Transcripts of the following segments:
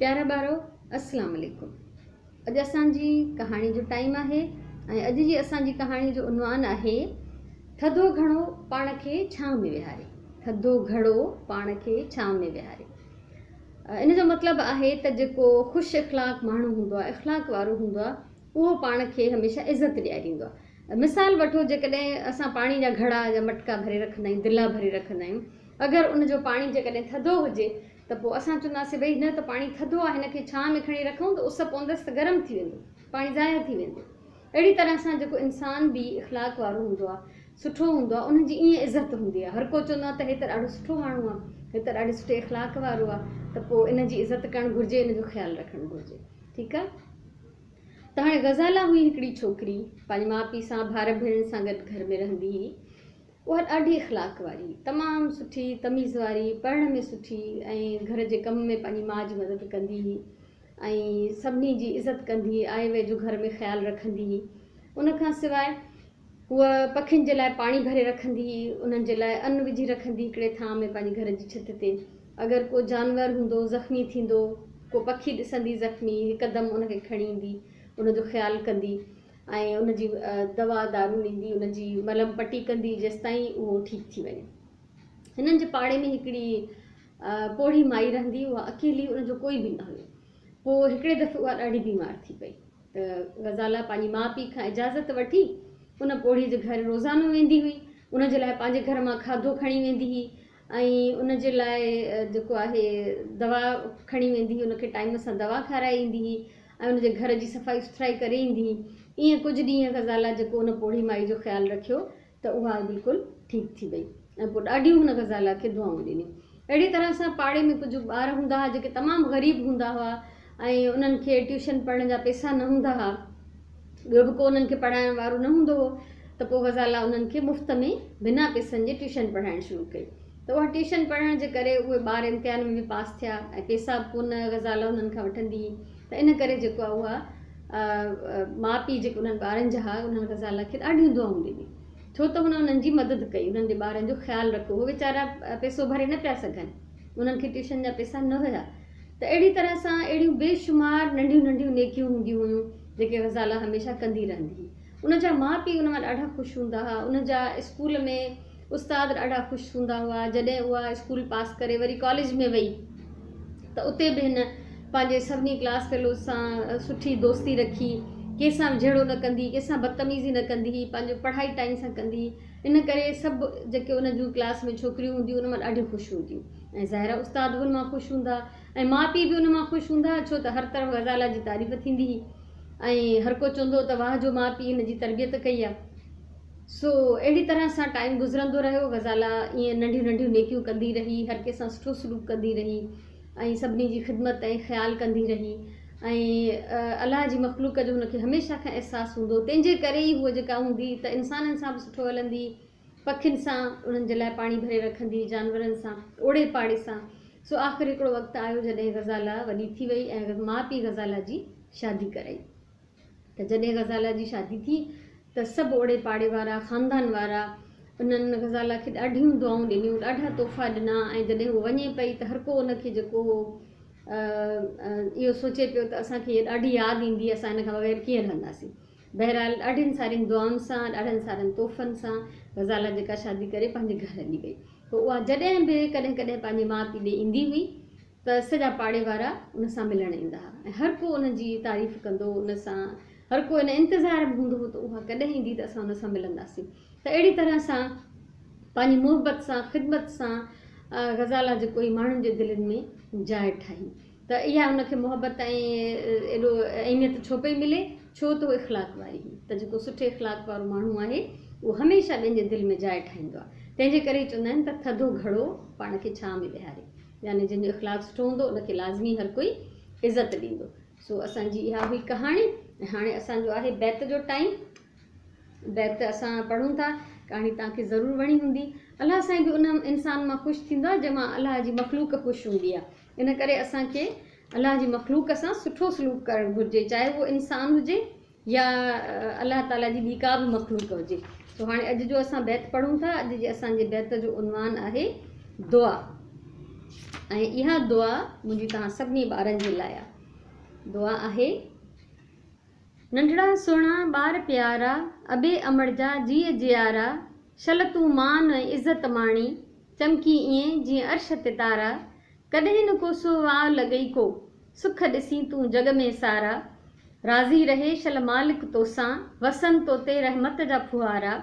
پيارا ٻارو السلام عليڪم اڄ اسان جي ڪهاڻي جو ٽائيم آهي ۽ اڄ جي اسان جي ڪهاڻي جو عنوان آهي ٿڌو گهڙو پاڻ کي ڇانو ۾ ويهاري ٿڌو گهڙو پاڻ کي ڇانو ۾ ويهاري ان جو مطلب آهي ته جيڪو خوش اخلاق ماڻهو هوندو آهي اخلاق وارو هوندو آهي اهو پاڻ کي هميشه عزت ڏياريندو آهي مثال وٺو جيڪڏهن اسان پاڻي جا گهڙا يا مٽڪا ڀري رکندا آهيون دلا ڀري رکندا آهيون اگر ان جو پاڻي جيڪڏهن ٿڌو هجي ته پوء اسان چونداسين ڀئي نه ته پاڻي ٿڌو آهي هن کي ڇانء ۾ کڻي رکون ته اس پوندس ته گرم ٿي ويندو پاڻي ضايع ٿي ويندو. اهڙي طرح سان جيڪو انسان به اخلاق وارو هوندو آهي سٺو هوندو آهي ان جي ائين عزت هوندي آهي هر ڪو چوندو آهي ته هي ته ڏاڍو سٺو ماڻهو آهي هي ته ڏاڍي سٺي اخلاق وارو آهي ته پوء ان جي عزت ڪرڻ گهرجي ان جو خيال رکڻ گهرجي ٺيڪ آهي ته هاڻي غزالا هئي هڪڙي ڇوڪري پنهنجي ماء پيء سان ڀائر ڀيڻن سان گڏ گهر ۾ رهندي هئي اها ڏاڍي اخلاق واري، تمام سٺي، تميز واري، پڙهڻ ۾ سٺي ۽ گهر جي ڪم ۾ پنهنجي ماء جي مدد ڪندي هئي ۽ سڀني جي عزت ڪندي هئي، آئي وئي جو گهر ۾ خيال رکندي هئي. ان کان سواء هوء پکين جي لاء پاڻي ڀري رکندي هئي، انهن جي لاء ان وجهي رکندي هئي هڪڙي ٿانء ۾ پنهنجي گهر جي ڇت تي. اگر ڪو جانور هوندو زخمي ٿيندو، ڪو پکي ڏسندي زخمي، هڪدم ان کي کڻي ايندي، ان جو خيال ڪندي. ۽ ان جي دوا دارون ڏيندي ان جي ملم پٽي ڪندي جيستائين اهو ٺيڪ ٿي وڃي. هنن جي پاڙي ۾ هڪڙي پوڙهي مائي رهندي اها اڪيلي ان جو ڪوئي به نه هيو. پوء هڪڙي دفعي اها ڏاڍي بيمار ٿي پئي ته غزاله پنهنجي ماء پيء کان اجازت وٺي ان پوڙهي جي گهر روزانو ويندي هئي. ان جي لاء پنهنجي گهر مان کاڌو کڻي ويندي هئي ۽ ان جي لاء جيڪو آهي دوا کڻي ويندي هئي ان کي ٽائيم سان دوا کارائي ايندي هئي ۽ ان جي گهر جي صفائي سٿرائي ڪري ايندي هئي. ائين ڪجهه ڏينهن غزاله جيڪو ان پوڙهي مائي جو خيال رکيو ته اها بلڪل ٺيڪ ٿي وئي ۽ پوء ڏاڍيون هن غزاله کي دعائون ڏنيون. اهڙي طرح سان پاڙي ۾ ڪجهه ٻار هوندا هئا جيڪي تمام غريب هوندا هئا ۽ انهن کي ٽيوشن پڙهڻ جا پئسا نه هوندا هئا. ٻيو به ڪو انهن کي پڙهائڻ وارو نه هوندو هو ته پوء غزاله انهن کي مفت ۾ بنا پئسن جي ٽيوشن پڙهائڻ شروع ڪئي ته اها ٽيوشن پڙهڻ جي ڪري اهي ٻار امتحان ۾ به پاس ٿيا ۽ پئسا به ڪونه غزاله انهن کان وٺندي هئي ته ان ڪري جيڪو آهي اها ماء پيء جيڪي انهن ٻارن جا هئا انهن غزاله کي ڏاڍيون دعائون ڏنيون ڇو ته هن انهن جي مدد ڪئي انهن جي ٻارن جو خيال رکيو هو ويچارا پئسو ڀري نه پيا سگهن انهن کي ٽيوشن جا پئسا نه هيا ته اهڙي طرح سان اهڙيون بي شمار ننڍيون ننڍيون نيڪيون هونديون هيون جيڪي غزاله هميشه ڪندي رهندي هئي. ان جا ماء پيء ان مان ڏاڍا خوش هوندا هئا. ان جا اسڪول ۾ استاد ڏاڍا خوش هوندا هئا. جڏهن اها اسڪول پاس ڪري وري ڪاليج ۾ وئي ته اتي به هن پنهنجي سڀني ڪلاس فيلوز سان سٺي دوستي رکي. ڪنهن سان به جهيڙو نه ڪندي هئي، ڪنهن سان بدتميزي نه ڪندي هئي، پنهنجو پڙهائي ٽائيم سان ڪندي هئي. ان ڪري سڀ جيڪي ان جون ڪلاس ۾ ڇوڪريون هونديون ان مان ڏاڍيون خوش هونديون ۽ ظاهر آهي استاد به ان مان خوش هوندا ۽ ماء پيء به ان مان خوش هوندا ڇو ته هر طرف غزاله جي تعريف ٿيندي هئي ۽ هر ڪو چوندو هو ته واهه جو ماء پيء هن جي تربيت ڪئي آهي سو اهڙي طرح سان ٽائيم گذرندو رهيو غزاله ائين ننڍيون ننڍيون نيڪيون ڪندي رهي هر ڪنهن سان سٺو سلوڪ ڪندي رهي ۽ سڀني جي خدمت ۽ خيال ڪندي رهي ۽ الله جي مخلوق جو هن کي هميشه کان احساس هوندو هو تنهن جي ڪري ئي هوء جيڪا هوندي ته انسانن سان به سٺو هلندي پکين سان انهن جي لاء پاڻي ڀري رکندي جانورن سان اوڙي پاڙي سان سو آخر هڪڙو وقت آيو جڏهن غزاله وڏي ٿي وئي ۽ ماء پيء غزاله جي شادي ڪرائي ته جڏهن غزاله جي شادي ٿي ته سڀ اوڙي پاڙي وارا، خاندان وارا انهن غزاله کي ڏاڍيون دعائون ڏنيون، ڏاڍا تحفا ڏنا ۽ جڏهن هوء وڃي پئي ته هر ڪو ان کي جيڪو هو اهو سوچي پيو ته اسان کي هيء ڏاڍي ياد ايندي، اسان هن کان بغير ڪيئن رهنداسين. بهرحال ڏاڍين سارين دعائن سان، ڏاڍن سارن تحفن سان غزاله جيڪا شادي ڪري پنهنجي گهر هلي وئي. پوء اها جڏهن به ڪڏهن ڪڏهن پنهنجي ماء پيء ڏي ايندي هئي ته سڄا پاڙي وارا ان سان ملڻ ايندا ها ۽ هر ڪو ان جي تعريف ڪندو هو، ان سان هر ڪو ان انتظار ۾ هوندو هو ته اها ڪڏهن ايندي ته اسان ان سان ملنداسين ته اهڙي طرح سان پنهنجي محبت سان خدمت سان غزاله جيڪو هي ماڻهن جي دلين ۾ جاء ٺاهي ته اها ان کي محبت ۽ ايڏو اهميت ڇو پئي ملي ڇو ته هو اخلاق واري هئي ته جيڪو سٺي اخلاق وارو ماڻهو آهي اهو هميشه ٻين جي دل ۾ جاء ٺاهيندو آهي تنهن جي ڪري چوندا آهن ته ٿڌو گهڙو پاڻ کي ڇانء ۾ ويهاري. يعني جنهن جو اخلاق سٺو هوندو ان کي لازمي هر ڪوئي عزت ڏيندو. سو اسان جي اها هئي ڪهاڻي ۽ هاڻي اسان جو آهي بيت جو ٽائيم. بيت اسان پڙهون ٿا. ڪهاڻي توهان کي ضرور وڻي هوندي. الله سائين به ان انسان مان خوش ٿيندو آهي جنهن مان الله جي مخلوق خوش هوندي آهي. ان ڪري اسان کي الله جي مخلوق سان سٺو سلوڪ ڪرڻ گهرجي چاهي اهو انسان هجي يا الله تعاليٰ جي ٻي ڪا به مخلوق هجي. سو هاڻي اڄ جو اسان بيت پڙهون ٿا. اڄ جي اسان جي بيت جو عنوان آهي دعا. ۽ اها دعا منهنجي توهان سڀني ٻارن جي لاء آهي. دعا آهي. ننڍڙا سهڻا ٻار پيارا، ابي امڙ جا جيء جيارا، شل تون مان ۽ عزت ماڻي، چمڪين ائين جيئن عرش تي تارا، ڪڏهن نه ڪوسو واء لڳئي ڪو، سک ڏسين تون جڳ ۾ سارا، راضي رهي شل مالڪ توسان، وسن توتي رحمت جا ڦوهارا،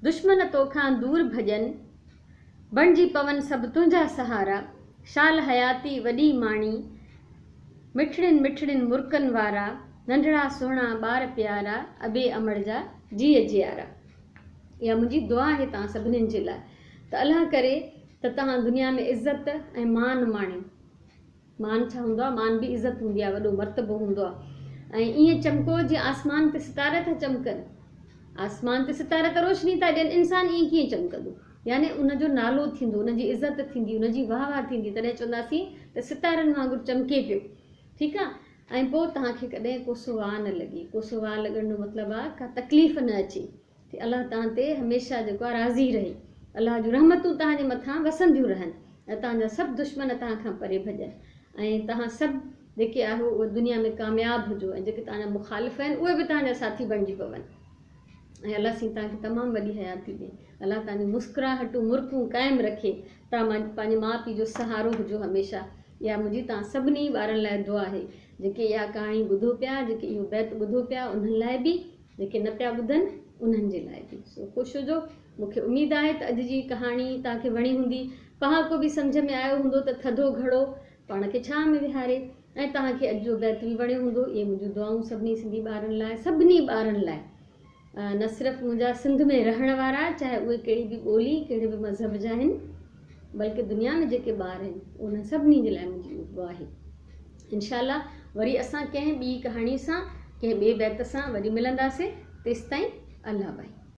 دشمن توکان دور ڀڄن، بڻجي پون سڀ تنهنجا سهارا، شال حياتي وڏي ماڻي، مٺڙين مٺڙين مرڪن وارا، ننڍڙا سهڻا ٻار پيارا، ابي امڙ جا جيء جيارا. اها منهنجي دعا آهي توهان سڀنين جي لاء ته الله ڪري ته توهان دنيا ۾ عزت ۽ مان ماڻيو. مان ڇا هوندو آهي؟ مان به عزت هوندي آهي، وڏو مرتبو هوندو آهي ۽ ائين چمڪو جيئن آسمان تي ستارا ٿا چمڪن. آسمان تي ستارا ته روشني ٿا ڏين، انسان ائين ڪيئن چمڪندو؟ يعني ان جو نالو ٿيندو، ان جي عزت ٿيندي، ان جي واهه واهه ٿيندي، تڏهن چونداسين ته ستارن وانگر چمڪي پيو. ٺيڪ آهي؟ ۽ پوء توهان کي ڪڏهن ڪوسو واء نه لڳي. ڪوسو واء لڳڻ جو مطلب آهي ڪا تڪليف نه اچي. ته الله توهان تي هميشه جيڪو آهي راضي رهي. الله جون رحمتون توهان جي مٿان وسنديون رهن ۽ توهان جا سڀ دشمن توهان کان پري ڀڄن ۽ توهان سڀ جيڪي آهيو اهي دنيا ۾ ڪامياب هجو ۽ جيڪي توهان جا مخالف آهن اهي به توهان جا ساٿي بڻجي پون ۽ الله سائين توهان کي تمام وڏي حياتي ڏي. الله توهان جون مسڪراهٽون مرڪون قائم رکي. توهان پنهنجي ماء پيء جو سهارو هجو هميشه. اها منهنجي توهان سڀني ٻارن لاء دعا آهي. جيڪي اها ڪهاڻي ٻڌو پيا، جيڪي اهو بيت ٻڌو پيا انهن لاء به. جيڪي نه پيا ٻڌن انهن جي لاء به. سو خوش هجو. مون کي اميد آهي ته اڄ جي ڪهاڻي توهان کي وڻي هوندي. پهاڪو به سمجهه ۾ آيو هوندو ته ٿڌو گهڙو پاڻ کي ڇانء ۾ ويهاري ۽ توهان کي اڄ جو بيت به وڻيو هوندو. اهي منهنجون دعائون سڀني سنڌي ٻارن لاء سڀني ٻارن لاء نه صرف منهنجا سنڌ ۾ رهڻ وارا چاهي اهي ڪهڙي به ٻولي ڪهڙي به مذهب جا آهن بلڪه دنيا ۾ جيڪي ٻار آهن انهن سڀني جي لاء منهنجي اها دعا آهي. انشاء الله وري اسان ڪنهن ٻي ڪهاڻي سان ڪنهن ٻئي بيت سان وري ملنداسين تيستائين الله ڀائي.